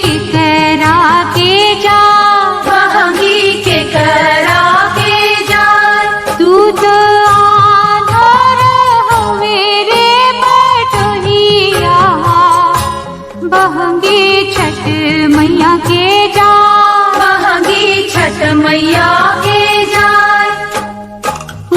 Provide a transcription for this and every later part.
के करा के जा, बहंगी के करा के जाय। तू तो आधार हवे रे बटोहिया, बहंगी छठ मैया के जा, बहंगी छठ मैया के जाय।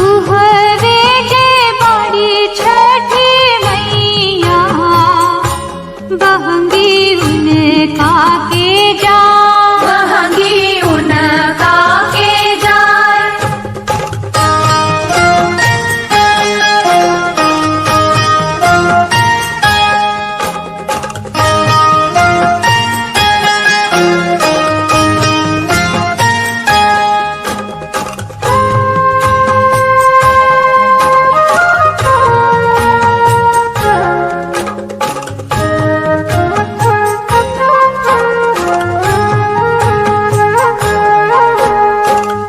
उहवे जे बाड़ी छठी मैया, बहंगी उनका के जा, बहंगी उनका के जाय।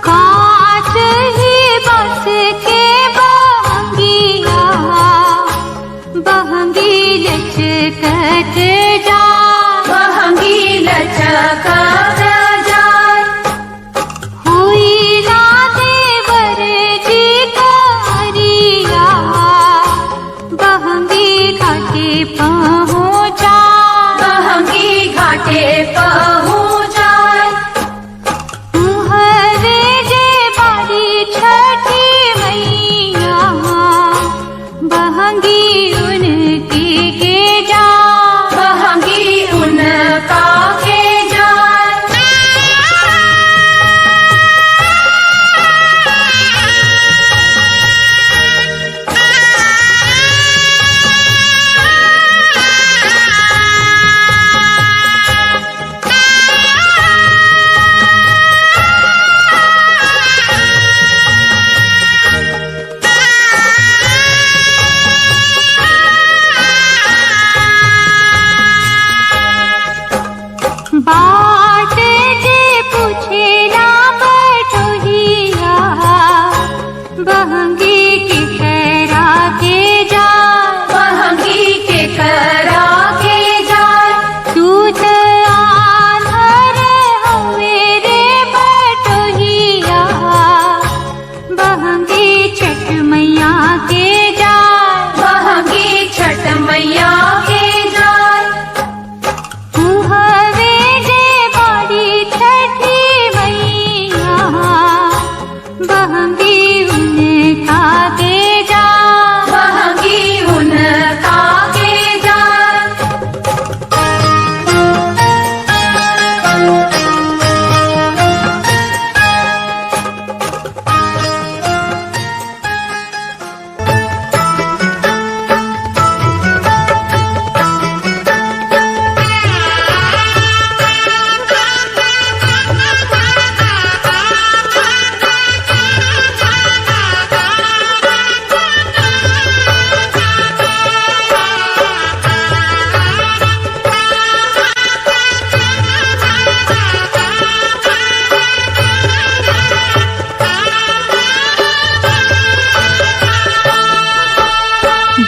कांच ही बस के बहंगिया, बहंगी लचकत जा, बहंगी लचकत जाय। हुई ना देवर जी करिया, बहंगी घाटे पहुँचा, बहंगी घाटे पहुँचाय। हरे जे बारी छठी मैया, बहंगी उनके के जा, बहंगी उनका के जाय। बाट जे पूछेला बटोहिया, बहंगी के करा के जा, बहंगी के करा के जाय। तू तो आधार हवे रे बटोहिया, बहंगी छठ मैया के जा, बहंगी छठ मैया के जाय। हवे जे बाड़ी छठी मैया, बहंगी उनका के जा, बहंगी उनका के जाय।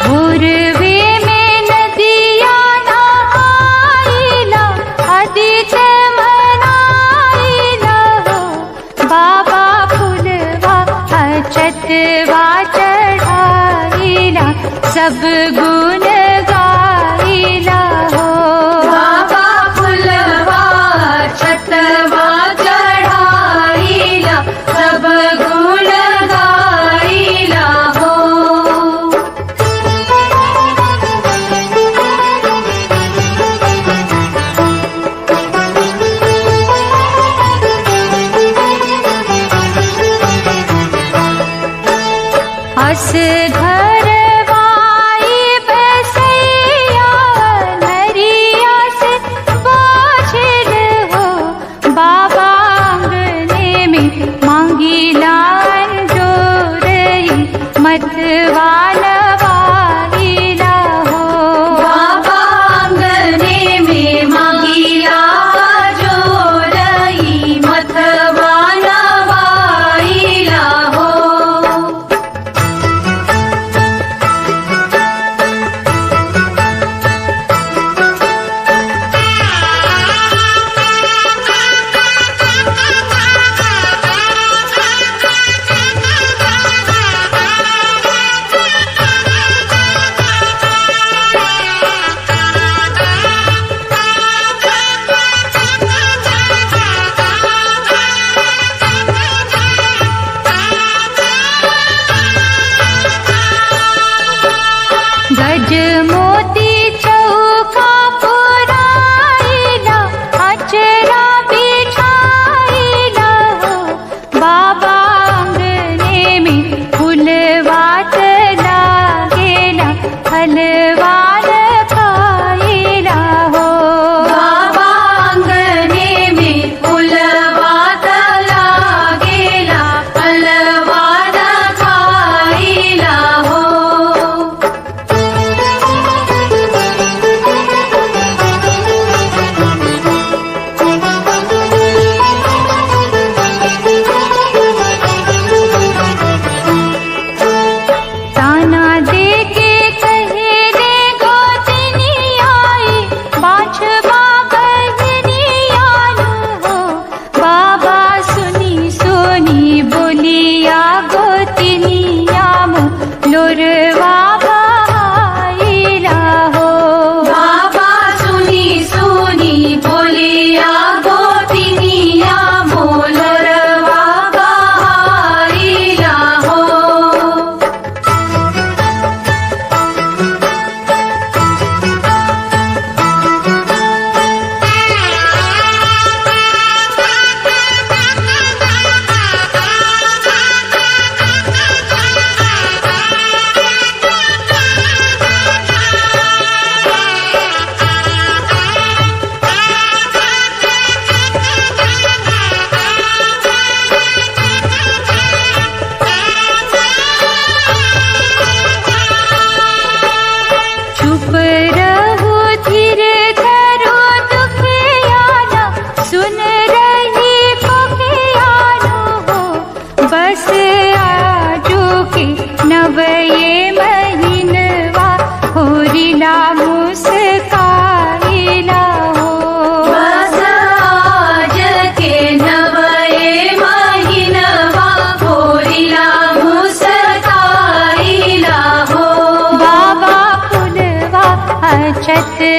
भोरवे में नदिया नहाइला, आदित्य मनाइला हो, बाबा फुलवा अछतवा चढ़ाइला, सब गुण गाइला हो। बाबा फुलवा छतवा चढ़ाईला, सब गुण गाईला हो। अस घरवाई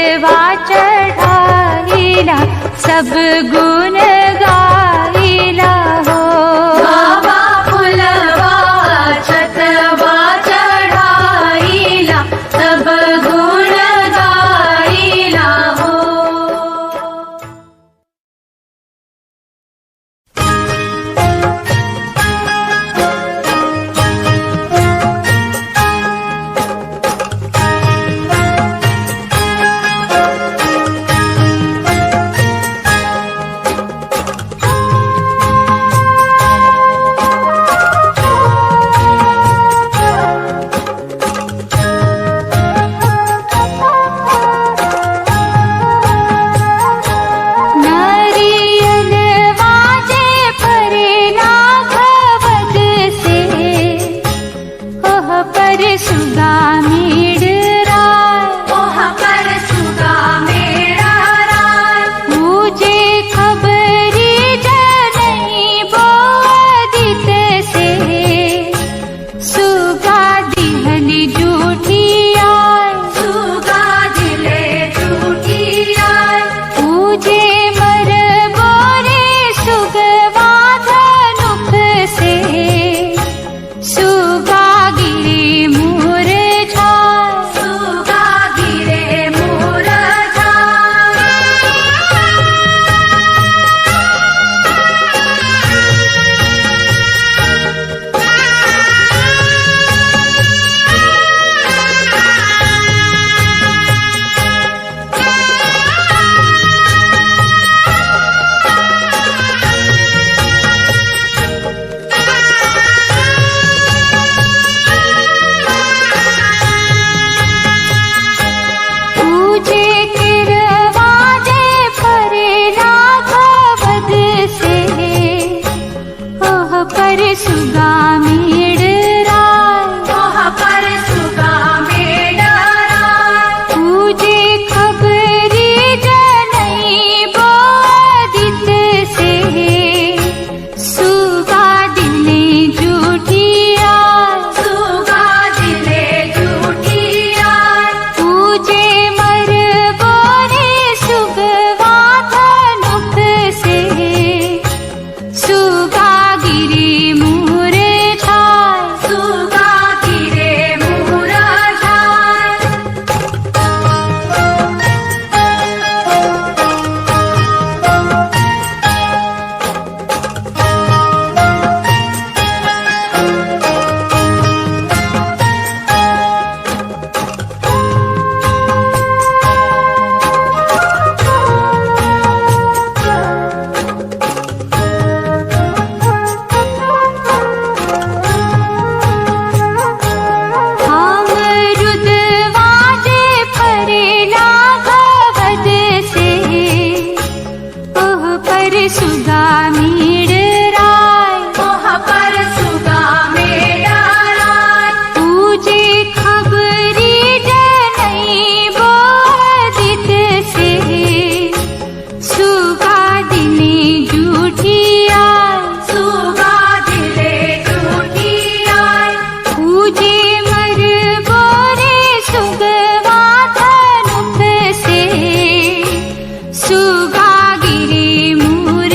छतवा चढ़ाइला सब गुण गाइला हो। बाबा फुलवा छतवा चढ़ाइला सब गुण गाइला हो। नारियल वाजे परे नाघवद से ओह पर सुगा मेड़ राय। ओह पर सुगा मेरा राय। पूजे खबरी जनई बोदित से सुगा दिहली जूठिया। सुगा दिले झूठिया। पूजे मर बोरे सुगवा धनुख से सुगा गिरे मोर झाय। सुगा गिरे मोर झाय। पूजे किरवाजे परे राघवद से ओह पर सुगा मेड़ राय। ओह पर सुगा मेरा राय। पूजे खबरी जनई बोदित से सुगा दिले जूठिया। सुगा दिले झूठिया। पूजे मर बोरे सुगवा धनुख से सुगा गिरे मोर झाय। सुगा गिरे मोर झाय। अमरुद वाजे परे लाघवद से ओह पर सुगा मेड़ राय। ओह पर सुगा मेरा राय। पूजे खबरी जनई बोदित से सुगा दिले जूठिया। सुगा दिले झूठिया। पूजे मर बोरे सुगवा धनुख से सुगा गिरे मोर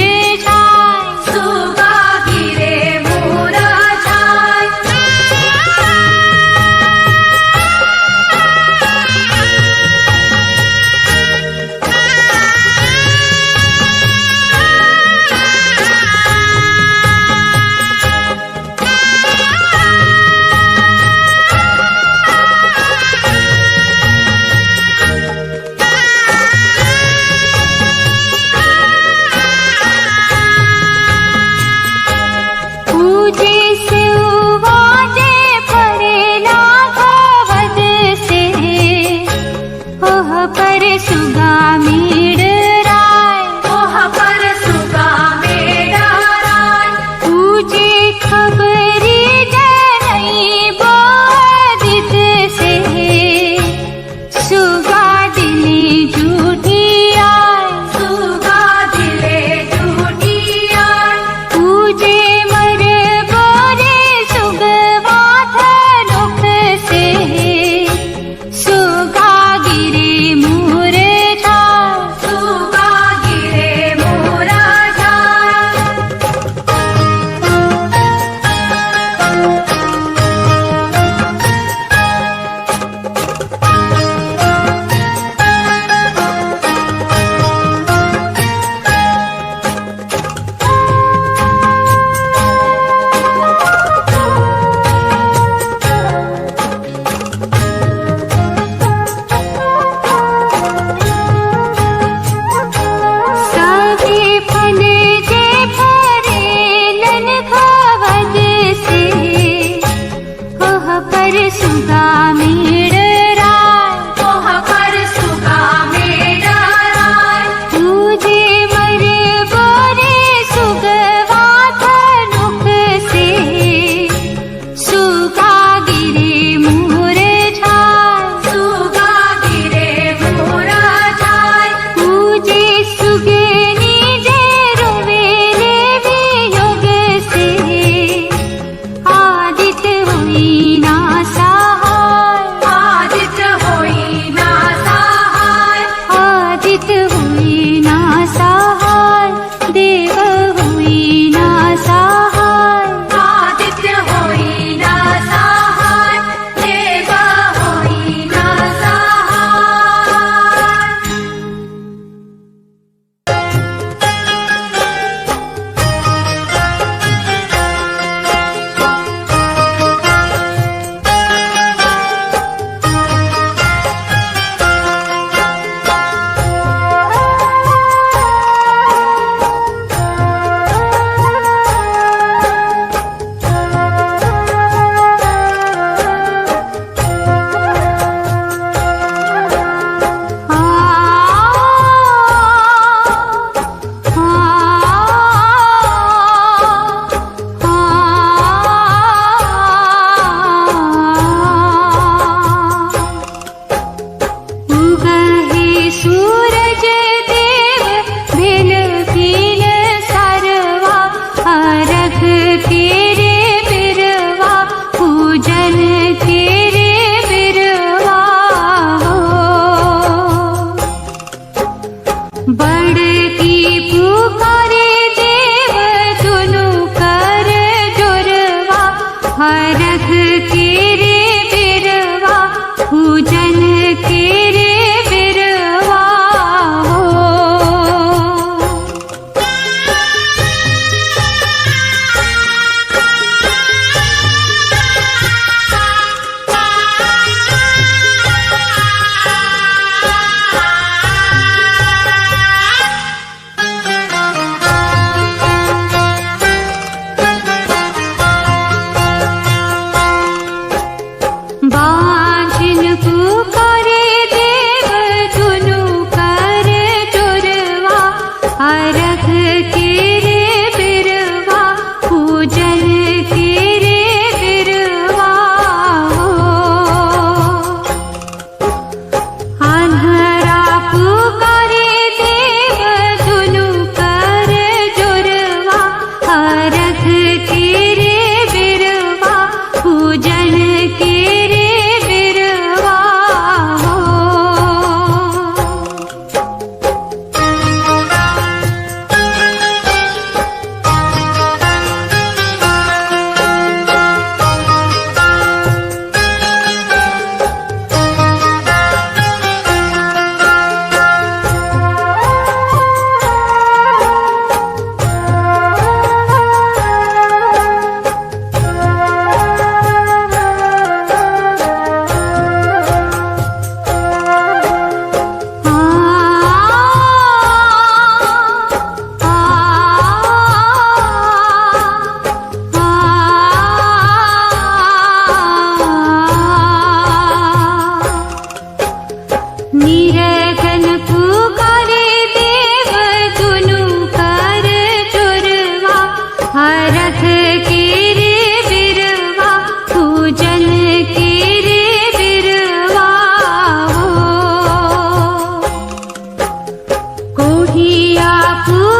पूजे